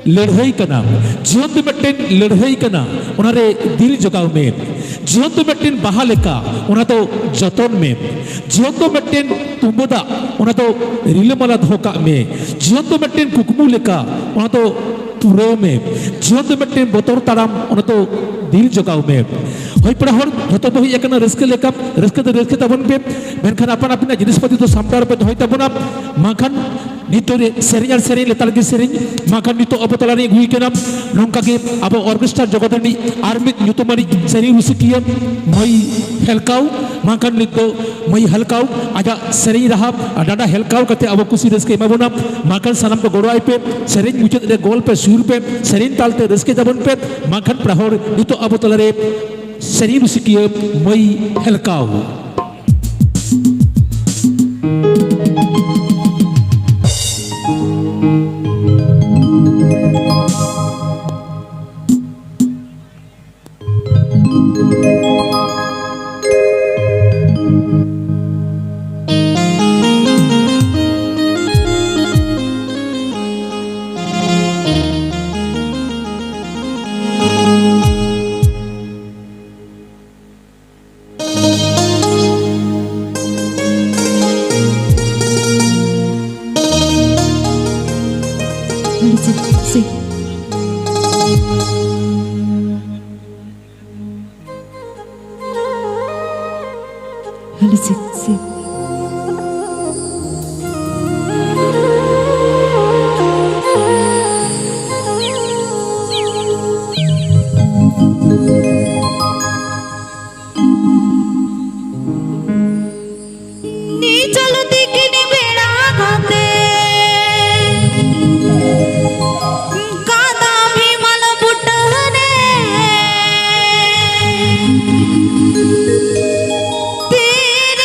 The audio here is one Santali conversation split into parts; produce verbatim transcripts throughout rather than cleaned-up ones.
ᱞᱟᱹᱲᱦᱟᱹᱭ ᱠᱟᱱᱟ᱾ ᱡᱤᱭᱚᱱ ᱫᱚ ᱢᱤᱫᱴᱮᱱ ᱞᱟᱹᱲᱦᱟᱹᱭ ᱠᱟᱱᱟ, ᱚᱱᱟᱨᱮ ᱫᱤᱞ ᱡᱚᱜᱟᱣ ᱢᱮ᱾ ᱡᱤᱭᱚᱱ ᱫᱚ ᱢᱤᱫᱴᱮᱱ ᱵᱟᱦᱟ ᱞᱮᱠᱟ, ᱚᱱᱟ ᱫᱚ ᱡᱚᱛᱚᱱ ᱢᱮ᱾ ᱡᱤᱭᱚᱱ ᱫᱚ ᱢᱤᱫᱴᱮᱱ ᱛᱩᱢᱵᱟᱹ ᱫᱟᱜ, ᱚᱱᱟ ᱫᱚ ᱨᱤᱞᱟᱹᱢᱟᱞᱟ ᱫᱚᱦᱚ ᱠᱟᱜ ᱢᱮ᱾ ᱡᱤᱭᱚᱱ ᱫᱚ ᱢᱤᱫᱴᱮᱱ ᱠᱩᱠᱢᱩ ᱞᱮᱠᱟ, ᱚᱱᱟ ᱫᱚ ᱯᱩᱨᱟᱹᱣ ᱢᱮ᱾ ᱡᱤᱭᱚᱱ ᱫᱚ ᱢᱤᱫᱴᱮᱱ ᱵᱚᱛᱚᱨ ᱛᱟᱲᱟᱢ, ᱚᱱᱟ ᱫᱚ ᱫᱤᱞ ᱡᱚᱜᱟᱣ ᱢᱮ᱾ ᱦᱳᱭ ᱯᱮᱲᱟ ᱦᱚᱲ, ᱡᱷᱚᱛᱚ ᱵᱚ ᱦᱮᱡ ᱟᱠᱟᱱᱟ ᱨᱟᱹᱥᱠᱟᱹ ᱞᱮᱠᱟ, ᱨᱟᱹᱥᱠᱟᱹ ᱫᱚ ᱨᱟᱹᱥᱠᱟᱹ ᱛᱟᱵᱚᱱ ᱯᱮ, ᱢᱮᱱᱠᱷᱟᱱ ᱟᱯᱟᱱ ᱟᱹᱯᱤᱱᱟᱜ ᱡᱤᱱᱤᱥ ᱯᱟᱹᱛᱤ ᱫᱚ ᱥᱟᱢᱴᱟᱣ ᱨᱮᱯᱮ ᱫᱚᱦᱚᱭ ᱛᱟᱵᱚᱱᱟ᱾ ᱵᱟᱝᱠᱷᱟᱱ ᱱᱤᱛᱚᱜ ᱨᱮ ᱥᱮᱨᱮᱧ ᱟᱨ ᱥᱮᱨᱮᱧ ᱞᱮᱛᱟᱲ ᱜᱮ ᱥᱮᱨᱮᱧ᱾ ᱵᱟᱝᱠᱷᱟᱱ ᱱᱤᱛᱚᱜ ᱟᱵᱚ ᱛᱟᱞᱟᱨᱮ ᱟᱹᱜᱩᱭ ᱠᱟᱱᱟ ᱱᱚᱝᱠᱟ ᱜᱮ ᱟᱵᱚ ᱚᱨᱠᱮᱥᱴᱨᱟ ᱡᱚᱜᱚᱛ ᱨᱤᱱᱤᱡ ᱟᱨ ᱢᱤᱫ ᱧᱩᱛᱩᱢᱟᱱᱤᱡ ᱥᱮᱨᱮᱧ ᱨᱩᱥᱤᱠᱤᱭᱟᱹ ᱢᱟᱹᱭ ᱦᱮᱞᱠᱟᱣ᱾ ᱵᱟᱝᱠᱷᱟᱱ ᱱᱤᱛ ᱫᱚ ᱢᱟᱹᱭ ᱦᱮᱞᱠᱟᱣ ᱟᱡᱟᱜ ᱥᱮᱨᱮᱧ ᱨᱟᱦᱟ ᱟᱨ ᱰᱟᱸᱰᱟ ᱦᱮᱞᱠᱟᱣ ᱠᱟᱛᱮ ᱟᱵᱚ ᱠᱩᱥᱤ ᱨᱟᱹᱥᱠᱟᱹ ᱮᱢᱟ ᱵᱚᱱᱟ᱾ ᱵᱟᱝᱠᱷᱟᱱ ᱥᱟᱱᱟᱢ ᱠᱚ ᱜᱚᱲᱚ ᱟᱭ ᱯᱮ, ᱥᱮᱨᱮᱧ ᱢᱩᱪᱟᱹᱫ ᱨᱮ ᱜᱚᱞ ᱯᱮ, ᱥᱩᱨ ᱯᱮ, ᱥᱮᱨᱮᱧ ᱛᱟᱞᱛᱮ ᱨᱟᱹᱥᱠᱟᱹ ᱛᱟᱵᱚᱱ ᱯᱮ᱾ ᱵᱟᱝᱠᱷᱟᱱ ᱯᱮᱲᱟ ᱦᱚᱲ, ᱱᱤᱛᱚᱜ ᱟᱵᱚ ᱛᱟᱞᱟᱨᱮ ᱥᱮᱨᱮᱧ ᱨᱩᱥᱤᱠᱤᱭᱟᱹ ᱢᱟᱹᱭ ᱦᱮᱞᱠᱟᱣ᱾ ᱱᱤᱪᱚᱞ ᱛᱤᱠᱤᱱ ᱵᱮᱲᱟ ᱠᱟᱛᱮ ᱠᱟᱫᱟ ᱵᱤᱢᱟᱞ ᱵᱩᱴᱟᱹ ᱨᱮ ᱛᱤᱨ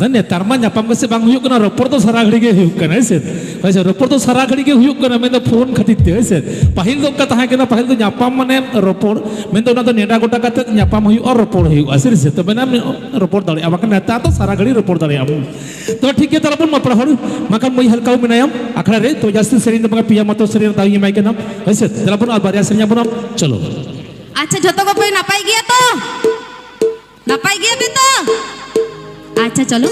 ᱟᱫᱚ ᱱᱮᱛᱟᱨ ᱢᱟ ᱧᱟᱯᱟᱢ ᱜᱮᱥᱮ ᱵᱟᱝ ᱦᱩᱭᱩᱜ ᱠᱟᱱᱟ, ᱨᱚᱯᱚᱲ ᱫᱚ ᱥᱟᱨᱟ ᱜᱷᱟᱹᱲᱤ ᱜᱮ ᱦᱩᱭᱩᱜ ᱠᱟᱱᱟ, ᱦᱮᱸ ᱥᱮ? ᱦᱳᱭ ᱥᱮ, ᱨᱚᱯᱚᱲ ᱫᱚ ᱥᱟᱨᱟ ᱜᱷᱟᱹᱲᱤ ᱜᱮ ᱦᱩᱭᱩᱜ ᱠᱟᱱᱟ, ᱢᱮᱱᱫᱚ ᱯᱷᱳᱱ ᱠᱷᱟᱹᱛᱤᱨ ᱛᱮ, ᱦᱮᱸ ᱥᱮ? ᱯᱟᱹᱦᱤᱞ ᱫᱚ ᱚᱱᱠᱟ ᱛᱟᱦᱮᱸ ᱠᱟᱱᱟ, ᱯᱟᱹᱦᱤᱞ ᱫᱚ ᱧᱟᱯᱟᱢ ᱢᱟᱱᱮ ᱨᱚᱯᱚᱲ, ᱢᱮᱱᱫᱚ ᱚᱱᱟ ᱫᱚ ᱱᱮᱰᱟ ᱜᱚᱴᱟ ᱠᱟᱛᱮ ᱧᱟᱯᱟᱢ ᱦᱩᱭᱩᱜᱼᱟ, ᱨᱚᱯᱚᱲ ᱦᱩᱭᱩᱜᱼᱟ, ᱥᱟᱹᱨᱤ ᱥᱮ? ᱛᱚᱵᱮ ᱮᱱᱟᱢ ᱨᱚᱯᱚᱲ ᱫᱟᱲᱮᱭᱟᱜᱼᱟ, ᱵᱟᱠᱷᱟᱱ ᱱᱮᱛᱟᱨ ᱫᱚ ᱥᱟᱨᱟ ᱜᱷᱟᱹᱲᱤ ᱨᱚᱯᱚᱲ ᱫᱟᱲᱮᱭᱟᱜᱼᱟ᱾ ᱛᱚ ᱴᱷᱤᱠ ᱜᱮᱭᱟ, ᱛᱟᱦᱞᱮ ᱵᱚᱱ ᱢᱟ ᱯᱮᱲᱟ ᱦᱚᱲ, ᱢᱟᱠᱷᱟᱱ ᱢᱟᱹᱭ ᱦᱟᱞᱠᱟᱣ ᱢᱮᱱᱟᱭᱟ ᱟᱠᱷᱲᱟ ᱨᱮ, ᱛᱚ ᱡᱟᱹᱥᱛᱤ ᱥᱮᱨᱮᱧ ᱫᱚ ᱵᱟᱝᱟ, ᱯᱮᱭᱟ ᱢᱟᱛᱚ ᱥᱮᱨᱮᱧ ᱫᱟᱣ ᱤᱧ ᱮᱢᱟᱭ ᱠᱟᱱᱟ, ᱦᱳᱭ ᱥᱮ? ᱫᱮᱞᱟ ᱵᱚᱱ ᱟᱨ ᱵᱟᱨᱭᱟ ᱥᱮᱨᱮᱧ ᱟᱵᱚᱱ, ᱪᱚᱞᱚ᱾ ᱟᱪᱪᱷᱟ, ᱡᱷᱚᱛᱚ ᱠᱚᱯᱮ ᱱᱟᱯᱟᱭ ᱜᱮᱭᱟ ᱛᱚ? ᱱᱟᱯᱟᱭ ᱜᱮᱭᱟ ᱯᱮ ᱛᱚ? ᱟᱪᱪᱷᱟ, ᱪᱚᱞᱚ᱾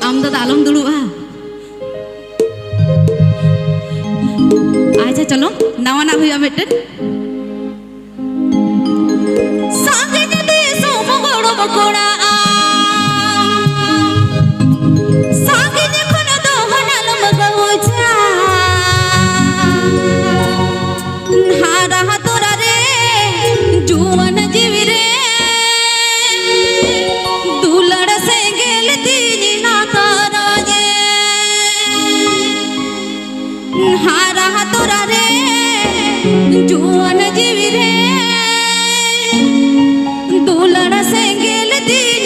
ᱟᱢ ᱫᱚ ᱟᱞᱚᱢ ᱫᱩᱲᱩᱵᱼᱟ᱾ ᱟᱪᱪᱷᱟ, ᱪᱚᱞᱚ, ᱱᱟᱣᱟᱱᱟᱜ ᱦᱩᱭᱩᱜᱼᱟ ᱢᱤᱫᱴᱮᱱ᱾ ᱥᱟᱺᱜᱤᱧ ᱫᱤᱥᱚᱢ ᱜᱚᱲᱚᱢ ᱠᱚᱲᱟ, ᱥᱟᱺᱜᱤᱧ ᱠᱷᱚᱱ ᱫᱚ ᱟᱞᱚᱢ ᱜᱟᱹᱣᱡᱟ᱾ ᱦᱟᱨᱟ ᱛᱚᱨᱟ ᱨᱮ ᱡᱩᱣᱟᱹᱱ ᱡᱤᱣᱤ ᱨᱮ ᱫᱩᱞᱟᱹᱲ ᱥᱮᱸᱜᱮᱞ ᱛᱤᱧ ᱟᱛᱟᱨᱟᱭᱮ᱾ ᱦᱟᱨᱟ ᱛᱚᱨᱟ ᱨᱮ ᱡᱩᱣᱟᱹᱱ ᱡᱤᱣᱤ ᱨᱮ ᱫᱩᱞᱟᱹᱲ ᱥᱮᱸᱜᱮᱞ ᱛᱤᱧ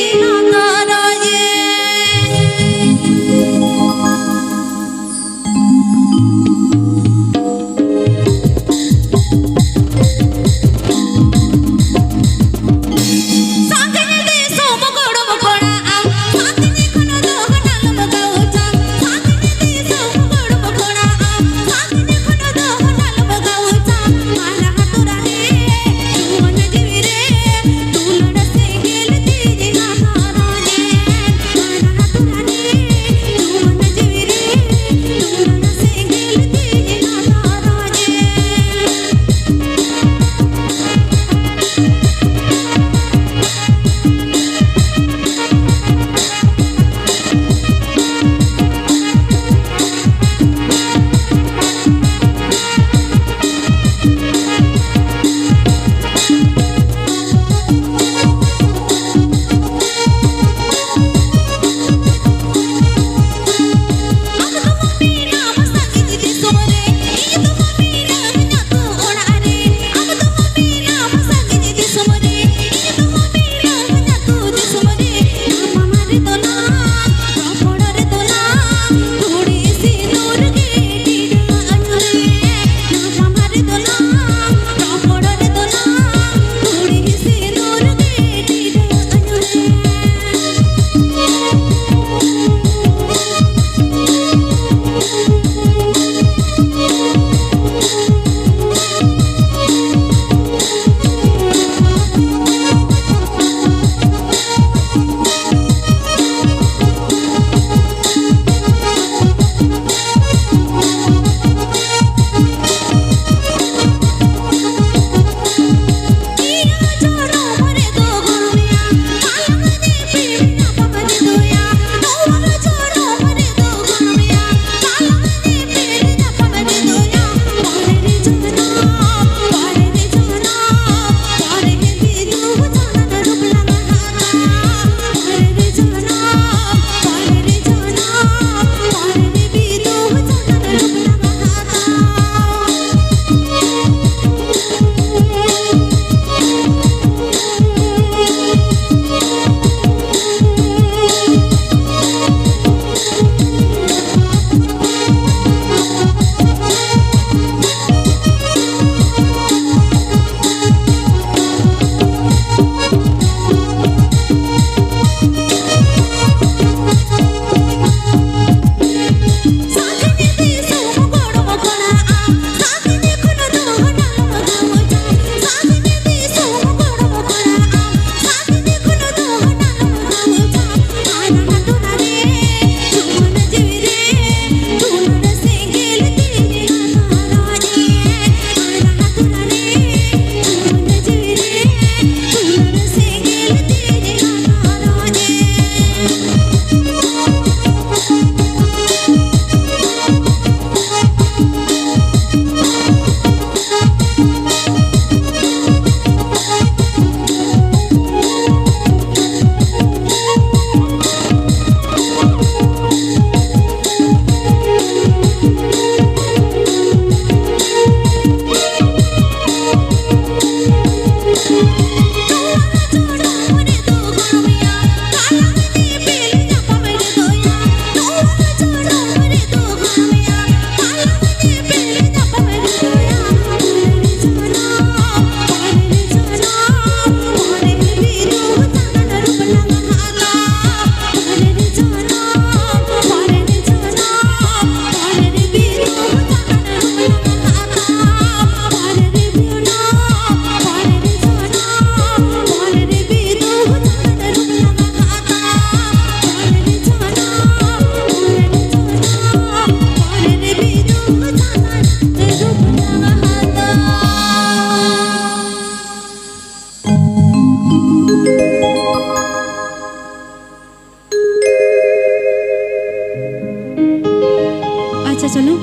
ᱟᱪᱪᱷᱟ, ᱪᱚᱞᱚ᱾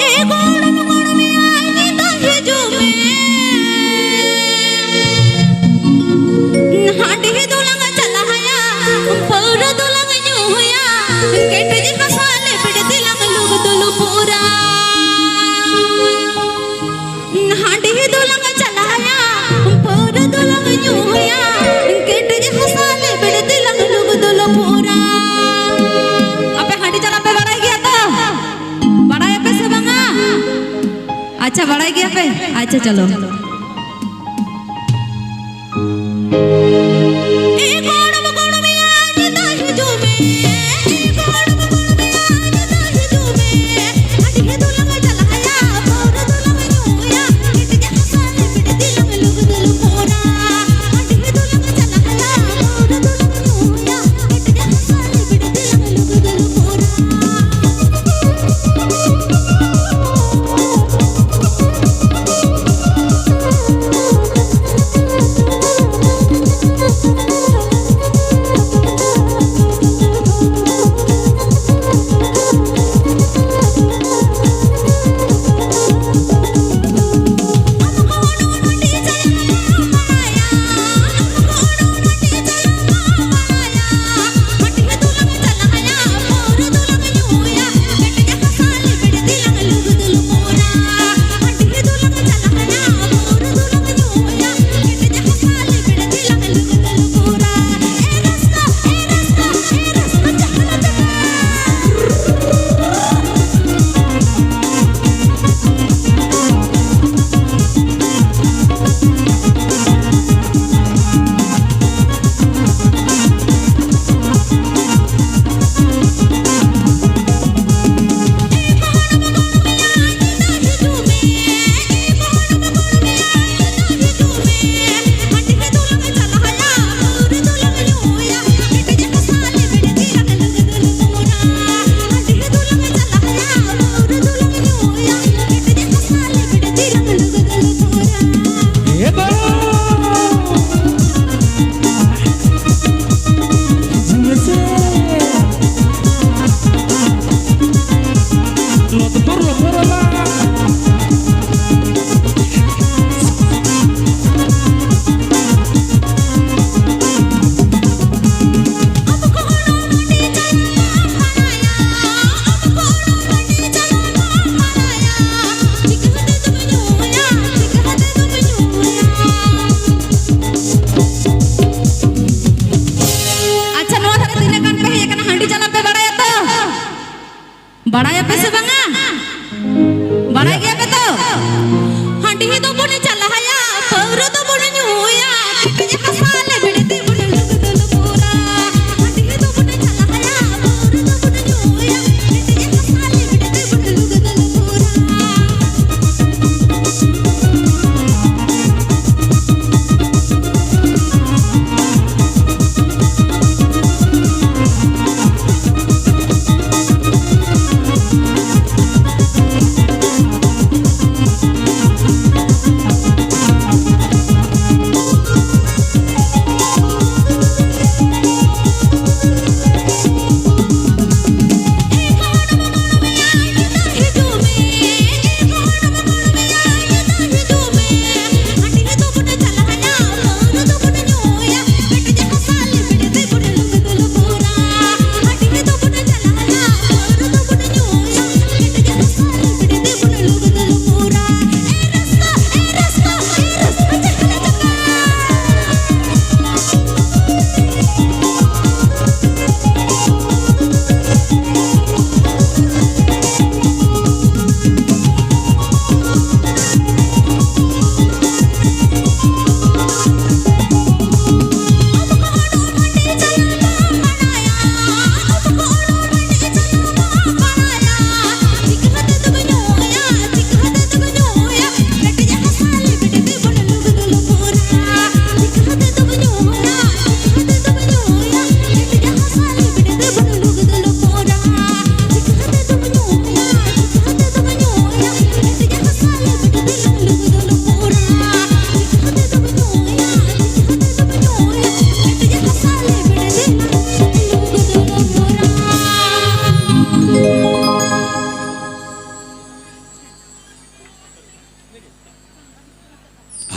ᱮ ᱜᱚᱲᱚᱢ ᱜᱚᱲᱚᱢ ᱟᱭ ᱧᱤᱫᱟᱹ ᱦᱤᱡᱩᱜ ᱢᱮ᱾ ᱦᱟᱺᱰᱤ ᱫᱚᱞᱟᱝ ᱪᱟᱞᱟᱭᱟ, ᱯᱟᱹᱣᱨᱟᱹ ᱫᱚᱞᱟᱝ ᱧᱩᱭᱟ, ᱠᱮᱴᱮᱡ ᱦᱟᱥᱟ ᱞᱮᱵᱮᱫ ᱛᱮᱞᱟᱝ ᱞᱩᱜ ᱫᱩᱞᱩᱯᱩᱨᱟ᱾ ᱦᱟᱺᱰᱤ ᱫᱚᱞᱟᱝ ᱪᱟᱞᱟᱭᱟ, ᱯᱟᱹᱣᱨᱟᱹ ᱫᱚᱞᱟᱝ ᱧᱩᱭᱟ, ᱠᱮᱴᱮᱡ ᱦᱟᱥᱟ ᱞᱮᱵᱮᱫ ᱛᱮᱞᱟᱝ ᱞᱩᱜ ᱫᱩᱞᱩᱯᱩᱨᱟ᱾ ᱟᱯᱮ ᱦᱟᱺᱰᱤ ᱪᱟᱞᱟᱣ ᱯᱮ ᱵᱟᱲᱟᱭ ᱜᱮᱭᱟ ᱛᱚ? ᱵᱟᱲᱟᱭᱟᱯᱮ ᱥᱮ ᱵᱟᱝᱟ? ᱟᱪᱪᱷᱟ, ᱵᱟᱲᱟᱭ ᱜᱮᱭᱟ ᱯᱮ? ᱟᱪᱪᱷᱟ, ᱪᱚᱞᱚ᱾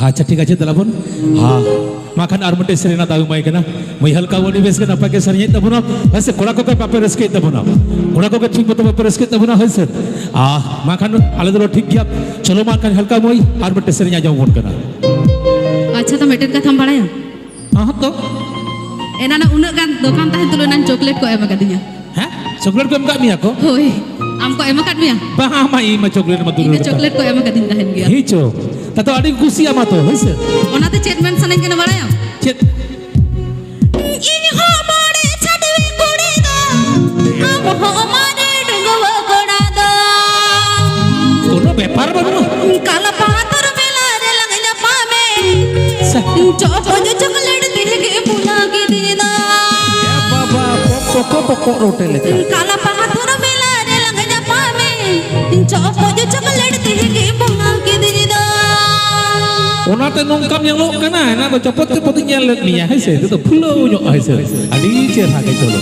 ᱟᱪᱪᱷᱟ, ᱴᱷᱤᱠ ᱟᱪᱷᱮ, ᱫᱮᱞᱟ ᱵᱚᱱ᱾ ᱦᱮᱸ, ᱢᱟ ᱠᱷᱟᱱ ᱟᱨ ᱢᱤᱫᱴᱮᱡ ᱥᱮᱨᱮᱧ ᱨᱮᱱᱟᱜ ᱫᱟᱣ ᱮᱢᱟᱭ ᱠᱟᱱᱟ᱾ ᱢᱟᱹᱭ ᱦᱟᱞᱠᱟ ᱟᱹᱰᱤ ᱵᱮᱥ ᱜᱮ ᱱᱟᱯᱟᱭ ᱜᱮ ᱥᱮᱨᱮᱧᱮᱫ ᱛᱟᱵᱚᱱᱟ᱾ ᱦᱮᱸ ᱥᱮ, ᱠᱚᱲᱟ ᱠᱚᱜᱮ ᱵᱟᱯᱮ ᱨᱟᱹᱥᱠᱟᱹᱭᱮᱫ ᱛᱟᱵᱚᱱᱟ, ᱠᱚᱲᱟ ᱠᱚᱜᱮ ᱴᱷᱤᱠ ᱢᱚᱛᱚ ᱵᱟᱯᱮ ᱨᱟᱹᱥᱠᱟᱹᱭᱮᱫ ᱛᱟᱵᱚᱱᱟ, ᱦᱮᱸ ᱥᱮ᱾ ᱟᱦ, ᱢᱟ ᱠᱷᱟᱱ ᱟᱞᱮ ᱫᱚ ᱴᱷᱤᱠ ᱜᱮᱭᱟ᱾ ᱪᱚᱞᱚ ᱢᱟ ᱠᱷᱟᱱ ᱦᱟᱞᱠᱟ ᱢᱟᱹᱭ ᱟᱨ ᱢᱤᱫᱴᱮᱡ ᱥᱮᱨᱮᱧ ᱟᱸᱡᱚᱢ ᱟᱵᱚᱱ ᱠᱟᱱᱟ᱾ ᱟᱪᱪᱷᱟ, ᱛᱚ ᱢᱤᱫᱴᱮᱱ ᱠᱟᱛᱷᱟᱢ ᱵᱟᱲᱟᱭᱟ? ᱟᱦ, ᱛᱚ᱾ ᱮᱱᱟᱱᱚᱜ ᱩᱱᱟᱹᱜ ᱜᱟᱱ ᱫᱚᱠᱟᱱ ᱛᱟᱦᱮᱸ ᱛᱩᱞᱩᱡ ᱮᱱᱟᱱ ᱪᱚᱠᱞᱮᱴ ᱠᱚ ᱮᱢ ᱟᱠᱟᱫᱤᱧᱟ᱾ ᱦᱮᱸ? ᱪᱚᱠᱞᱮᱴ ᱠᱚ ᱮᱢ ᱠᱟᱜ ᱢᱮᱭᱟ ᱠᱚ? ᱦᱳᱭ᱾ ᱟᱢ ᱠᱚ ᱮᱢ ᱟᱠᱟᱫ ᱢᱮᱭᱟ? ᱵᱟᱝ, ᱟᱢ ᱢᱟ ᱤᱧ ᱢᱟ ᱪᱚᱠᱞᱮᱴ ᱢᱟ ᱫᱩᱨ ᱤᱧ ᱫᱚ ᱠᱟᱛᱷᱟ᱾ ᱪᱚᱠᱞᱮᱴ ᱠᱚ ᱮᱢ ᱟᱠᱟᱫᱤᱧ ᱛᱟᱦᱮᱱ ᱜᱮᱭᱟ᱾ ᱦᱮᱸ ᱪᱚ᱾ ᱛᱟᱛᱚ ᱟᱹᱰᱤ ᱠᱩᱥᱤᱭᱟᱢᱟ ᱛᱚ, ᱦᱳᱭ ᱥᱮ? ᱚᱱᱟᱛᱮ ᱪᱮᱫ ᱢᱮᱱ ᱥᱟᱱᱟᱧ ᱠᱟᱱᱟ ᱵᱟᱲᱟᱭᱟᱢ? ᱪᱮᱫ? ᱤᱧ ᱦᱚᱸ ᱢᱚᱬᱮ ᱪᱷᱟᱹᱰᱣᱤ ᱠᱩᱲᱤ ᱫᱚ, ᱟᱢ ᱦᱚᱸ ᱢᱟᱨᱮ ᱰᱟᱺᱜᱩᱣᱟᱹ ᱠᱚᱲᱟ ᱫᱚ᱾ ᱠᱳᱱᱳ ᱵᱮᱯᱟᱨ ᱵᱟᱹᱱᱩᱜᱼᱟ᱾ ᱠᱟᱞᱯᱟᱛᱚᱨ ᱢᱮᱞᱟ ᱨᱮ ᱞᱟᱝ ᱧᱟᱯᱟᱢᱮ᱾ ᱥᱮ᱾ ᱪᱚᱯᱚᱡ ᱪᱚᱠᱞᱮᱴ ᱛᱮᱜᱮ ᱵᱩᱞᱟ ᱠᱤᱫᱤᱧ ᱫᱚ᱾ ᱮ ᱵᱟᱵᱟ, ᱯᱚᱠ-, ᱯᱚᱠᱚ ᱯᱚᱠᱚᱜ ᱨᱚᱴᱮ ᱞᱮᱠᱟ᱾ ᱠᱟᱞᱯᱟᱛᱚᱨ ᱢᱮᱞᱟ ᱨᱮ ᱞᱟᱝ ᱧᱟᱯᱟᱢᱮ᱾ ᱪᱚᱯᱚᱡ ᱪᱚᱠᱞᱮᱴ ᱛᱮᱜᱮ ᱵᱩᱞᱟ ᱠᱤᱫᱤᱧ ᱫᱚ᱾ ᱚᱱᱟᱛᱮ ᱱᱚᱝᱠᱟᱢ ᱧᱮᱞᱚᱜ ᱠᱟᱱᱟ, ᱮᱱᱟᱝ ᱫᱚ ᱪᱚᱯᱚᱡ ᱪᱚᱯᱚᱡ ᱤᱧ ᱧᱮᱞ ᱞᱮᱫ ᱢᱮᱭᱟ, ᱦᱮᱸ ᱥᱮ? ᱱᱤᱛᱚᱜ ᱫᱚ ᱯᱷᱩᱞᱟᱹᱣ ᱧᱚᱜ, ᱦᱮᱸ ᱥᱮ? ᱟᱹᱰᱤ ᱪᱮᱦᱨᱟ ᱜᱮ, ᱪᱚᱞᱚ᱾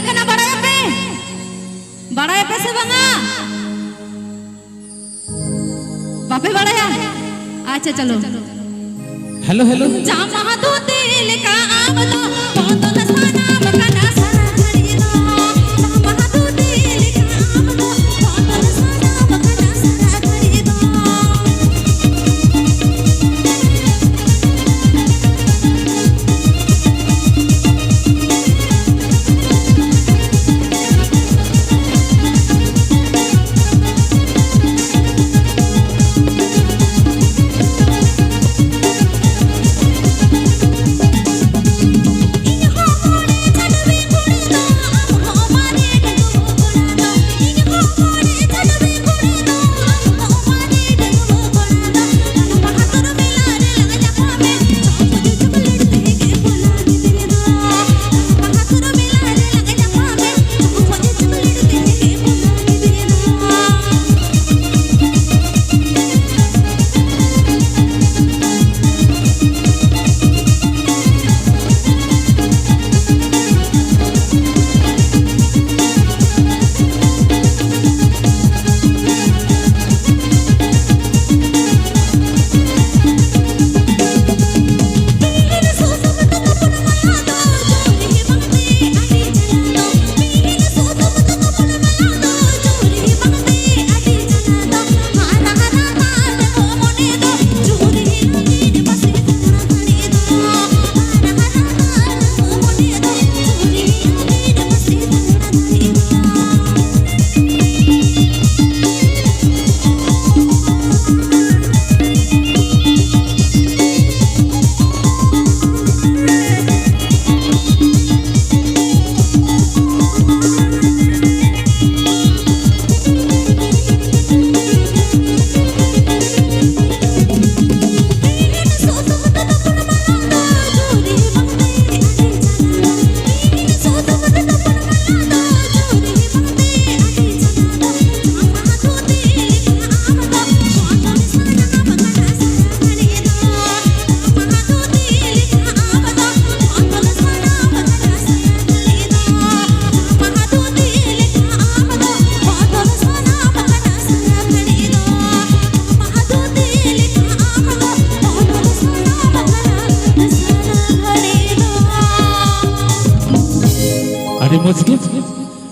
ᱠᱟᱱᱟ, ᱵᱟᱲᱟᱭᱟᱯᱮ? ᱵᱟᱲᱟᱭᱟᱯᱮ ᱥᱮ ᱵᱟᱝᱟ? ᱵᱟᱯᱮ ᱵᱟᱲᱟᱭᱟ? ᱟᱪᱪᱷᱟ, ᱪᱚᱞᱚ᱾ Hello, hello. ᱡᱟᱢᱟ ᱫᱷᱩᱛᱤ ᱞᱮᱠᱟ ᱟᱢ ᱫᱚ ᱵᱚᱫᱚᱞ ᱥᱟᱱᱟᱢ ᱠᱟᱱᱟ ᱥᱟᱨᱟ ᱜᱷᱟᱹᱲᱤ ᱫᱚ᱾ ᱡᱟᱢᱟ ᱫᱷᱩᱛᱤ ᱞᱮᱠᱟ ᱟᱢ ᱫᱚ ᱵᱚᱫᱚᱞ ᱥᱟᱱᱟᱢ ᱠᱟᱱᱟ ᱥᱟᱨᱟ ᱜᱷᱟᱹᱲᱤ ᱫᱚ᱾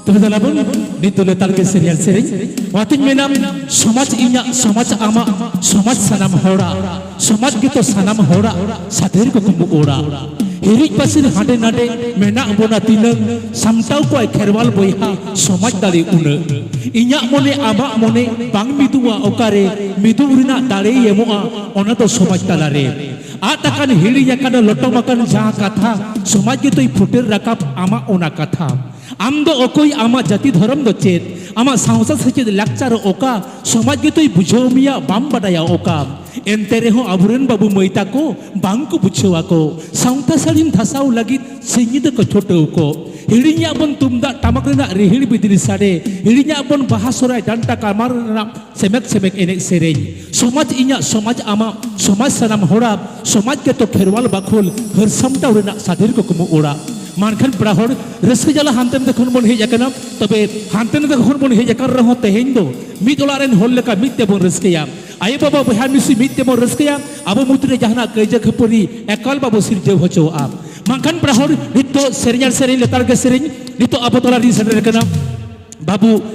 ᱛᱚᱵᱮ ᱫᱮᱞᱟ ᱵᱚᱱ ᱱᱤᱛ ᱫᱚ ᱞᱮᱛᱟᱲ ᱜᱮ ᱥᱮᱨᱮᱧ ᱥᱮᱨᱮᱧ᱾ ᱚᱱᱟᱛᱤᱧ ᱢᱮᱱᱟ, ᱥᱚᱢᱟᱡᱽ ᱤᱧᱟᱹᱜ, ᱥᱚᱢᱟᱡᱽ ᱟᱢᱟᱜ, ᱥᱚᱢᱟᱡᱽ ᱥᱟᱱᱟᱢ ᱦᱚᱲᱟᱜ, ᱥᱚᱢᱟᱡᱽ ᱜᱮᱛᱚ ᱥᱟᱱᱟᱢ ᱦᱚᱲᱟᱜ ᱥᱟᱫᱷᱮᱨ ᱠᱩᱠᱢᱩ ᱚᱲᱟᱜ᱾ ᱦᱤᱨᱤᱡ ᱯᱟᱹᱥᱤᱨ ᱦᱟᱸᱰᱮ ᱱᱟᱰᱮ ᱢᱮᱱᱟᱜ ᱵᱚᱱᱟ ᱛᱤᱱᱟᱹᱝ, ᱥᱟᱢᱴᱟᱣ ᱠᱚᱣᱟᱭ ᱠᱷᱮᱨᱣᱟᱞ ᱵᱚᱭᱦᱟ ᱥᱚᱢᱟᱡᱽ ᱫᱟᱲᱮ ᱩᱱᱟᱹᱜ᱾ ᱤᱧᱟᱹᱜ ᱢᱚᱱᱮ ᱟᱢᱟᱜ ᱢᱚᱱᱮ ᱵᱟᱝ ᱢᱤᱫᱩᱜᱼᱟ ᱚᱠᱟᱨᱮ, ᱢᱤᱫᱩᱜ ᱨᱮᱱᱟᱜ ᱫᱟᱲᱮᱭ ᱮᱢᱚᱜᱼᱟ ᱚᱱᱟ ᱫᱚ ᱥᱚᱢᱟᱡᱽ ᱛᱟᱞᱟᱨᱮ᱾ ᱟᱫ ᱟᱠᱟᱱ ᱦᱤᱲᱤᱧ ᱟᱠᱟᱱ ᱞᱚᱴᱚᱢ ᱟᱠᱟᱱ ᱡᱟᱦᱟᱸ ᱠᱟᱛᱷᱟ, ᱥᱚᱢᱟᱡᱽ ᱜᱮᱛᱚᱭ ᱯᱷᱩᱴᱮᱞ ᱨᱟᱠᱟᱵ ᱟᱢᱟᱜ ᱚᱱᱟ ᱠᱟᱛᱷᱟ᱾ ᱟᱢ ᱫᱚ ᱚᱠᱚᱭ, ᱟᱢᱟᱜ ᱡᱟᱹᱛᱤ ᱫᱷᱚᱨᱚᱢ ᱫᱚ ᱪᱮᱫ, ᱟᱢᱟᱜ ᱥᱟᱶᱛᱟ ᱥᱮᱪᱮᱫ ᱞᱟᱠᱪᱟᱨ ᱚᱠᱟ, ᱥᱚᱢᱟᱡᱽ ᱜᱮᱛᱚᱭ ᱵᱩᱡᱷᱟᱹᱣ ᱢᱮᱭᱟ, ᱵᱟᱢ ᱵᱟᱰᱟᱭᱟ ᱚᱠᱟ᱾ ᱮᱱᱛᱮ ᱨᱮᱦᱚᱸ ᱟᱵᱚᱨᱮᱱ ᱵᱟᱹᱵᱩ ᱢᱟᱹᱭ ᱛᱟᱠᱚ ᱵᱟᱝ ᱠᱚ ᱵᱩᱡᱷᱟᱹᱣ ᱟᱠᱚ᱾ ᱥᱟᱶᱛᱟ ᱥᱟᱹᱲᱤᱢ ᱫᱷᱟᱥᱟᱣ ᱞᱟᱹᱜᱤᱫ ᱥᱤᱧ ᱧᱤᱫᱟᱹ ᱠᱚ ᱪᱷᱩᱴᱟᱹᱣ ᱠᱚ᱾ ᱦᱤᱲᱤᱧᱟᱜ ᱵᱚᱱ ᱛᱩᱢᱫᱟᱜ ᱴᱟᱢᱟᱠ ᱨᱮᱱᱟᱜ ᱨᱤᱦᱤᱲ ᱵᱤᱫᱤᱨ ᱥᱟᱰᱮ, ᱦᱤᱲᱤᱧᱟᱜ ᱵᱚᱱ ᱵᱟᱦᱟ ᱥᱚᱨᱦᱟᱭ ᱰᱟᱱᱴᱟ ᱠᱟᱢᱟᱨ ᱨᱮᱱᱟᱜ ᱥᱮᱢᱮᱠ ᱥᱮᱢᱮᱠ ᱮᱱᱮᱡ ᱥᱮᱨᱮᱧ᱾ ᱥᱚᱢᱟᱡᱽ ᱤᱧᱟᱹᱜ, ᱥᱚᱢᱟᱡᱽ ᱟᱢᱟᱜ, ᱥᱚᱢᱟᱡᱽ ᱥᱟᱱᱟᱢ ᱦᱚᱲᱟᱜ, ᱥᱚᱢᱟᱡᱽ ᱜᱮᱛᱚ ᱠᱷᱮᱨᱣᱟᱞ ᱵᱟᱠᱷᱳᱞ, ᱦᱟᱹᱨ ᱥᱟᱢᱴᱟᱣ ᱨᱮᱱᱟᱜ ᱥᱟᱫᱷᱤᱨ ᱠᱩᱠᱢᱩ ᱚᱲᱟᱜ᱾ ᱢᱟ ᱮᱱᱠᱷᱟᱱ ᱯᱮᱲᱟ ᱦᱚᱲ, ᱨᱟᱹᱥᱠᱟᱹ ᱡᱟᱞᱟ ᱦᱟᱱᱛᱮ ᱱᱟᱛᱮ ᱠᱷᱚᱱ ᱵᱚᱱ ᱦᱮᱡ ᱟᱠᱟᱱᱟ, ᱛᱚᱵᱮ ᱦᱟᱱᱛᱮ ᱱᱟᱛᱮ ᱠᱷᱚᱱ ᱵᱚᱱ ᱦᱮᱡ ᱟᱠᱟᱱ ᱨᱮᱦᱚᱸ ᱛᱮᱦᱮᱧ ᱫᱚ ᱢᱤᱫ ᱚᱲᱟᱜ ᱨᱮᱱ ᱦᱚᱲ ᱞᱮᱠᱟ ᱢᱤᱫ ᱛᱮᱵᱚᱱ ᱨᱟᱹᱥᱠᱟᱹᱭᱟ᱾ ᱟᱭᱳ ᱵᱟᱵᱟ ᱵᱚᱭᱦᱟ ᱢᱤᱥᱤ ᱢᱤᱫ ᱛᱮᱵᱚᱱ ᱨᱟᱹᱥᱠᱟᱹᱭᱟ᱾ ᱟᱵᱚ ᱢᱩᱫᱽᱨᱮ ᱡᱟᱦᱟᱱᱟᱜ ᱠᱟᱹᱭᱡᱟᱹ ᱠᱷᱟᱹᱯᱟᱹᱨᱤ ᱮᱠᱟᱞ ᱵᱟᱵᱚ ᱥᱤᱨᱡᱟᱹᱣ ᱦᱚᱪᱚᱣᱟᱜᱼᱟ᱾ ᱢᱟ ᱮᱱᱠᱷᱟᱱ ᱯᱮᱲᱟ ᱦᱚᱲ, ᱱᱤᱛᱚᱜ ᱥᱮᱨᱮᱧ ᱟᱨ ᱥᱮᱨᱮᱧ ᱞᱮᱛᱟᱲ ᱜᱮ ᱥᱮᱨᱮᱧ ᱱᱤᱛᱚᱜ ᱟᱵᱚ ᱛᱟᱞᱟ ᱨᱤᱧ ᱥᱮᱴᱮᱨ ᱟᱠᱟᱱᱟ ᱵᱟᱹᱵᱩ